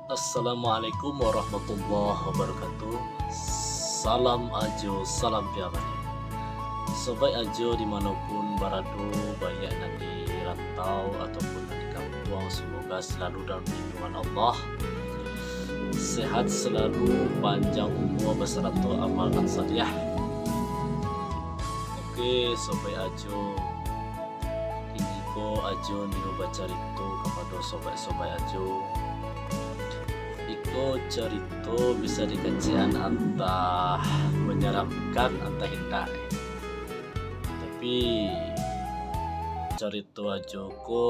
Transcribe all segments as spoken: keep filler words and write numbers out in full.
Assalamualaikum warahmatullahi wabarakatuh. Salam Ajo, salam piamani. Sobat Ajo dimanopun barado, baiak nan di rantau ataupun nan di kampuang, semoga selalu dalam lindungan Allah. Sehat selalu, panjang umur basarato amal nan saliah. Oke, Sobat Ajo, kiniko Ajo nio bacarito kapado sobat-sobat Ajo. Iko carito bisa dikecekan antah menyeramkan, antah indak. Tapi, carito Ajo ko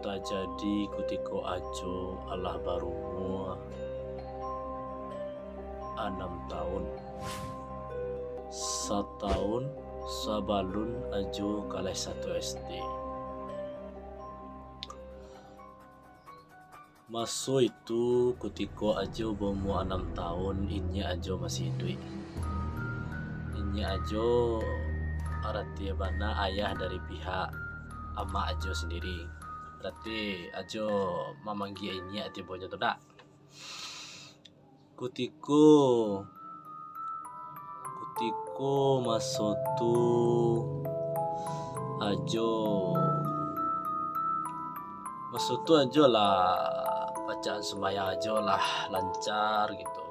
tajadi kutiko Ajo alah barumua anam taun. Sataun sabalun Ajo kaleh satu S D. Maso itu, kutiko Ajo baumua anam taun, inyiak Ajo masih iduik. Inyiak Ajo, arati bana ayah dari pihak amak Ajo sandiri. Arati Ajo mamanggia inyiak tibonyo tu, dak? Kutiko, kutiko maso tu Ajo, maso tu Ajo lah bacaan sumbayang Ajo lah lancar gitu.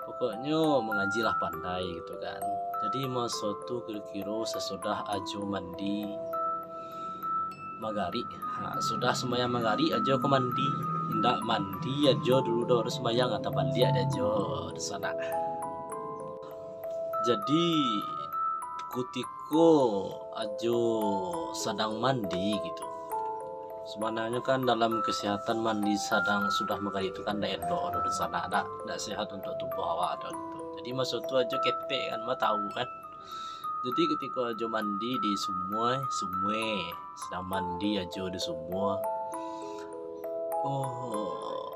Pokoknyo mangaji lah pandai gitu kan. Jadi maso tu kiro-kiro sasudah Ajo mandi, Magarik. Ha, sudah sumbayang Magarik, Ajo ka mandi. Indak mandi Ajo dulu doh, baru sumbayang, atau baliak dek Ajo di sana. Jadi, kutiko Ajo sadang mandi gitu. Sabananyo kan dalam kesehatan mandi sadang sudah Magarik tu kan ndak elok doh di sana, ndak, ndak sehat untuk tubuh awak doh gitu. Jadi maso tu Ajo ketek kan, mah tahu kan. Jadi, kutiko Ajo mandi di sumua, sumua, sadang mandi Ajo di sumua. Oh,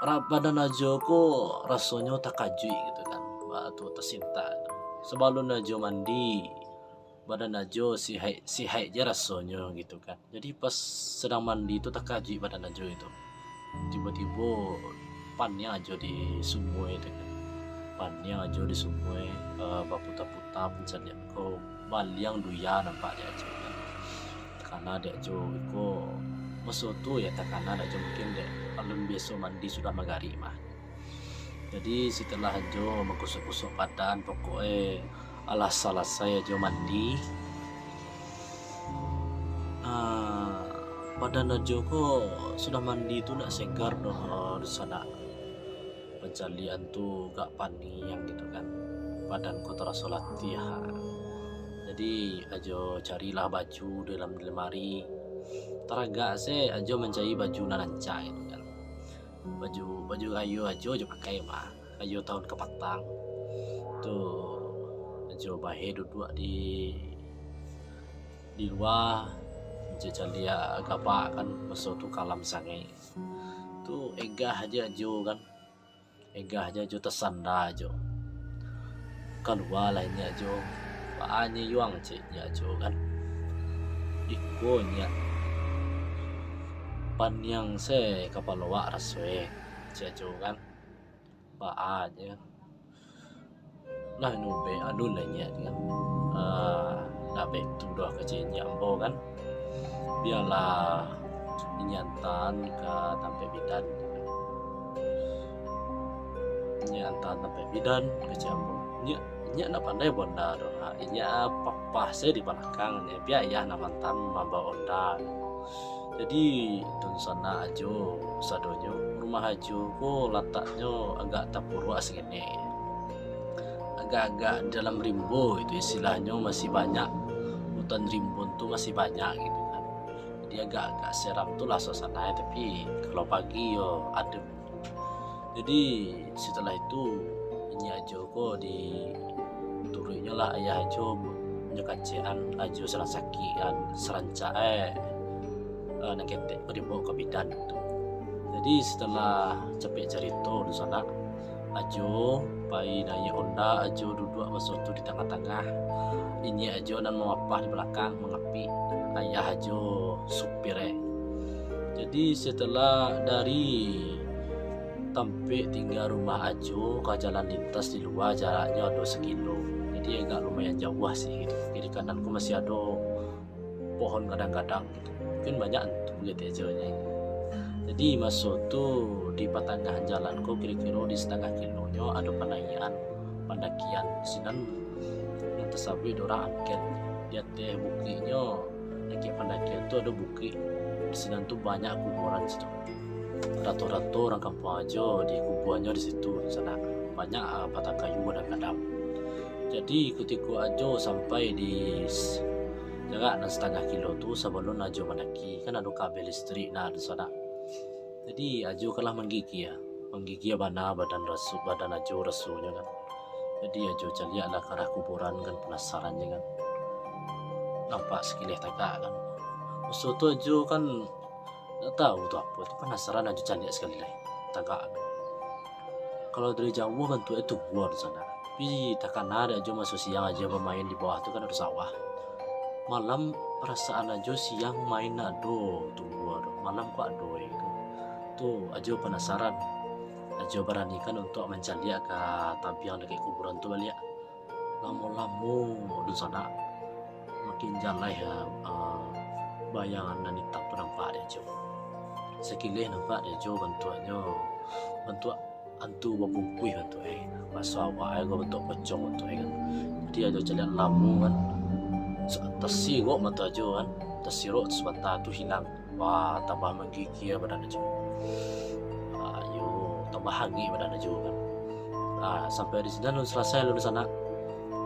ra-, badan Ajo ko rasonyo takajuik gitu kan, baa tu tasintak. Sabalun Ajo mandi, badan Ajo sihaik-sihaik je rasonyo gitu kan. Jadi pas sadang mandi tu takajuik badan Ajo itu. Tibo-tibo paniang Ajo di sumua itu kan. Paniang Ajo di sumua, eh, baputa-puta mancaliak ko baliang duya nampak dek Ajo kan. Takana dek Ajo iko maso tu yo takana dek Ajo mungkin dek alun biaso mandi sudah Magarik mah. Jadi setelah Ajo bagosok-gosok badan, pokok e alah salasai Ajo mandi. Ah, badan Ajo ko sudah mandi tu ndak segar doh, di sana. Pancaliakan tu agak paniang gitu kan. Badan ko taraso latiah. Jadi Ajo carilah baju dalam lemari. Taragak se Ajo mancari baju nan rancak gitu kan. Baju, baju rayo Ajo, Ajo pakai mah. Rayo taun kapatang. Tu, Ajo bae duduak di, di lua, Ajo caliak gabak kan, maso tu kalam sangaik. Tu, egah ajo Ajo kan. Egah ajo Ajo tasanda Ajo. Kalualah inyiak Ajo. Baa nyiak, cek inyiak Ajo kan. Iko nyiak. Paniang se kapalo wak raso e, cek Ajo kan. Baa nyiak. Nah, anu be, anu lah inyiak kan. Ah, ndak baitu doh kecek inyiak ambo kan. Bialah inyiak antaan ka tampek bidan. Inyiak antaan tampek bidan, kecek ambo. Inyiak, inyiak ndak pandai bonda doh. Ha, inyiak papah se di balakang, bia ayah nan mantaan mambao onda. Jadi, dunsanak Ajo sadonyo, rumah Ajo ko lataknyo agak tapuruak saketek. Agak-agak dalam rimbo itu, istilahnyo masih banyak, hutan rimbun tu masih banyak gitu kan. Jadi, agak-agak seram tu lah suasana, tapi kalau pagi yo adem. Jadi, setelah itu, inyiak Ajo ko dituruiknyo lah ayah Ajo nyo kecekan Ajo sadang sakik kan, sarancak e, eh, nan ketek ko dibaok ka bidan tu. Jadi, setelah capek carito tu sanak, Ajo pai naiak onda, Ajo duduak maso tu di tangah-tangah, inyiak Ajo nan mamapah di balakang mangapik, ayah Ajo supir e. Jadi, setelah dari tampek tingga rumah Ajo ka jalan lintas di lua, jaraknyo ado sakilo. Jadi, agak lumayan jauah sih gitu. Kiri kanan ko masih ado pohon gadang-gadang gitu. Mungkin banyak antu gitu Ajo nyo. Jadi, maso tu di patangahan jalan ko, kiro-kiro di satangah kilonyo, ado panaikan, pandakian. Sinan nan tasabuik dek urang angker. Di ateh bukiknyo, dakek pandakian tu ado bukik. Di sinan tu banyak kuburan situ. Rato-rato urang kampuang Ajo dikubuannyo di situ, sanak. Banyak, ah, batang kayu gadang-gadang. Jadi, kutiko Ajo sampai di s-, jarak nan satangah kilo tu, sabalun Ajo mandaki, kan ado kabel listrik nah, dunsanak. Jadi, Ajo kan lah manggigia. Manggigia bana badan rasu-, badan Ajo rasonyo kan. Jadi, Ajo caliak lah ka arah kuburan kan, panasarannyo kan. Nampak sakileh tagak kan. Maso tu Ajo kan ndak tahu tu apo, tu panasaran Ajo caliak sakali lai. Tagak kan. Kalau dari jauah bantuaknyo tubuah dunsanak. Tapi takana dek Ajo maso siang Ajo bamain di bawah tu kan ado sawah. Malam, parasaan Ajo siang main ndak ado tubuah tu. Malam kok ado e tu. Tu Ajo panasaran. Ajo baranikan untuak mancaliak ka tabiang dakek kuburan tu baliak. Lamo-lamo dunsanak, makin jaleh, ah, bayangan nan itam tu nampak dek Ajo. Sakileh nampak dek Ajo bantuaknyo, bantuak antu babungkuih bantuak e. Baso awak e ko bantuak pocong bantuak e kan. Jadi Ajo caliak lamo kan. Sa-, tasirok mato Ajo kan. Tasirok sabanta tu hilang. Wah, tambah manggigia badan Ajo. Ah, yo, tambah hangik badan Ajo kan. Ah, sampai di sinan alun salasai alun sanak.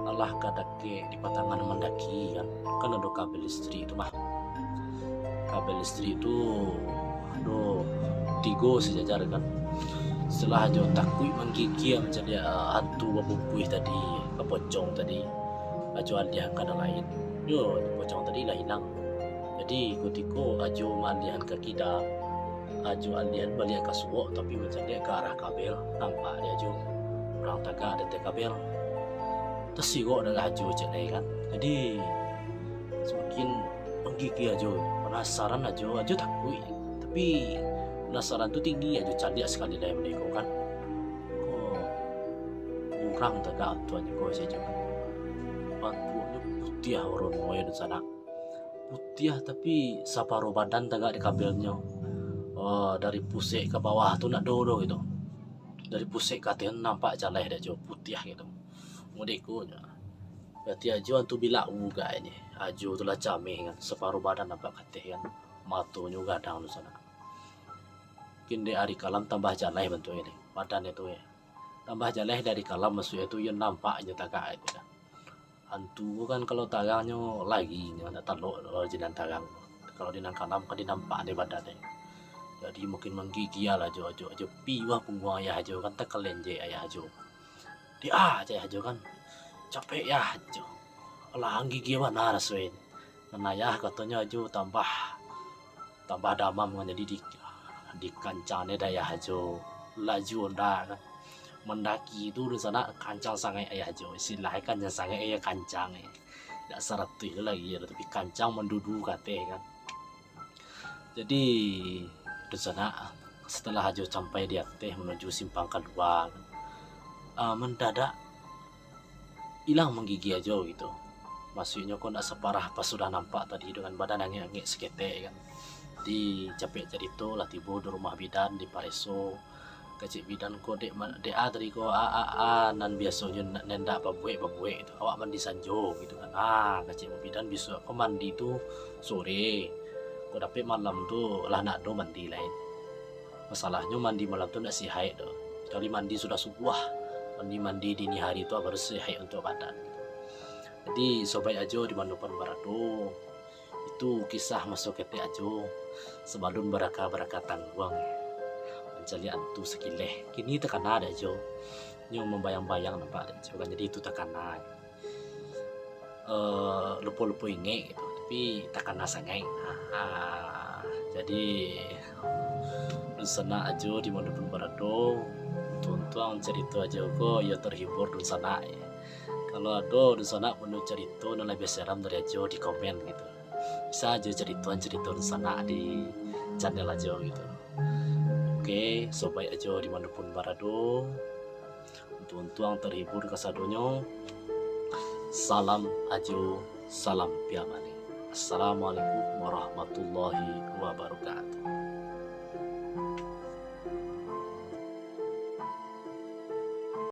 Alah ka dakek di patangan mandaki kan. Kan ado kabel listrik tu mah. Kabel listrik tu ado tigo sajajar kan. Setelah Ajo takuik manggigia mancaliak, ah, hantu babungkuih tadi, pocong tadi, Ajo aliah ka nan lain. Yo, pocong tadi lah ilang. Jadi, kutiko Ajo maaliahan ka kida, Ajo aliahan baliak ka suok, tapi mancaliak ka arah kabel, nampak dek Ajo urang tagak di ateh kabel. Tasirok darah Ajo cek lai kan. Jadi, samakin manggigia Ajo, panasaran Ajo, Ajo takuik. Tapi, panasaran tu tinggi, Ajo caliak sakali lai baliak ko kan. Ko urang tagak tu Ajo ko, cek Ajo. Bantuaknyo putiah warono e dunsanak. Putiah tapi saparo badan tagak di kabelnyo. Oh, dari pusek ka bawah tu ndak ado doh gitu. Dari pusek ka ateh nampak jaleh dek Ajo, putiah gitu. Mode ko nyo. Berarti Ajo antu bilau gak ini. Ajo tu lah cameh kan, saparo badan nampak ka ateh kan. Matonyo gadang dunsanak. Mungkin dek ari kalam tambah jaleh bantuaknyo deh, badannyo tu yo. Tambah jaleh dari kalam, mukasuiknyo tu yo nampak inyo tagak itu kan. Antu ko kan kalau tarangnyo lari, nyo ndak talok kalau di nan tarang. Kalau di nan kalam kan dinampak dek badan e. Jadi makin manggigia lah Ajo, Ajo, Ajo piuah pungguang ayah Ajo kan, takalenjek ayah Ajo. Di ah, cek Ajo kan. Capek yah, Ajo. Alah, manggigia bana raso e. Nan ayah katonyo Ajo tambah, tambah damam kan, jadi di, dikancang dek ayah Ajo. Laju onda kan. Mandaki tu dunsanak kancang sangaik ayah Ajo. Istilah kancang sangaik, yo kancang e. Dak saratuih tu lagi, tapi kancang mandudu ka ateh kan. Jadi, dunsanak, setelah Ajo sampai di ateh manuju simpang kalua, ah, mandadak ilang manggigia Ajo gitu. Mukasuiknyo ko ndak saparah pas sudah nampak tadi dengan badan angek-angek saketek kan. Jadi, capek carito lah tibo di rumah bidan, dipareso. Kecek bidan ko, "Dek ma-, dek a tadi ko, a, a, a, nan biasonyo n-, nan ndak babuek-babuek gitu. Awak mandi sanjo," gitu kan. Ah, kecek bidan, "Bisuak ko mandi tu sore. Kok dapek malam tu lah ndak ado mandi lai. Masalahnyo mandi malam tu ndak sihaik doh. Kali mandi sudah subuah, mandi-mandi dini hari tu baru sihaik untuak badan." Jadi, sobat Ajo di mano pun barado, itu kisah maso ketek Ajo sabalun baraka-baraka tangguang mancaliak antu sakileh. Kini takana dek Ajo. Nyo mambayang-bayang nampak dek Ajo kan. Jadi itu takana. Eh, lupo-lupo ingek gitu. Tapi takana sangaik. Ah, jadi, dunsanak Ajo di mano pun barado, untuang-untuang carito Ajo ko iyo terhibur dunsanak. Kalau ado dunsanak punyo carito nan labiah seram dari Ajo, di komen gitu. Bisa Ajo caritoan carito dunsanak di channel Ajo gitu. Oke, sobat Ajo dimanapun barado, untuang-untuang terhibur kasadonyo. Salam Ajo, salam Piamani. Assalamualaikum warahmatullahi wabarakatuh.